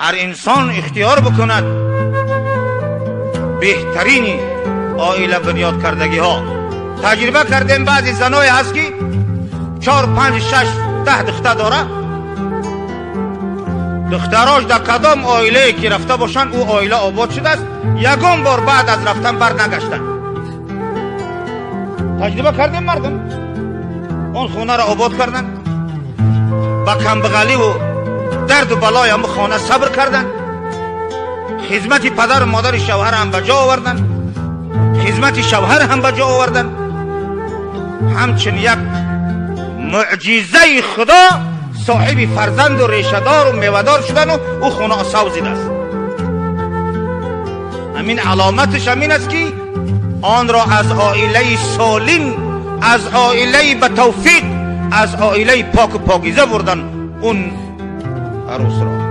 Ҳар инсон ихтиёр бикунад беҳтарини оила бунёд кардагиҳо. Таҷриба кардем, баъзе заное ҳаст, ки чор, панҷ, шаш, 10 духтар дора. Духтарош дар кадом оилае ки рафта бошанд, ӯ оила обод шудааст, ягон бор баъд аз рафтан бар нагаштанд. Таҷриба кардем, мардум он хонаро обод карданд, ба камбағаливу дарду балои ҳаму хона сабр карданд, хизмати падару модари шавҳар ҳам ба ҷо оварданд, хизмати шавҳар ҳам ба ҷо оварданд. Ҳамчун як мӯъҷизаи Худо соҳиби фарзанду решадору мевадор шудану ӯ хона савзидааст. Ҳамин аломаташ ҳамин аст, ки онро аз оилаи солим, аз оилаи ба тавфиқ, аз оилаи поку покиза бурдан он арӯсро.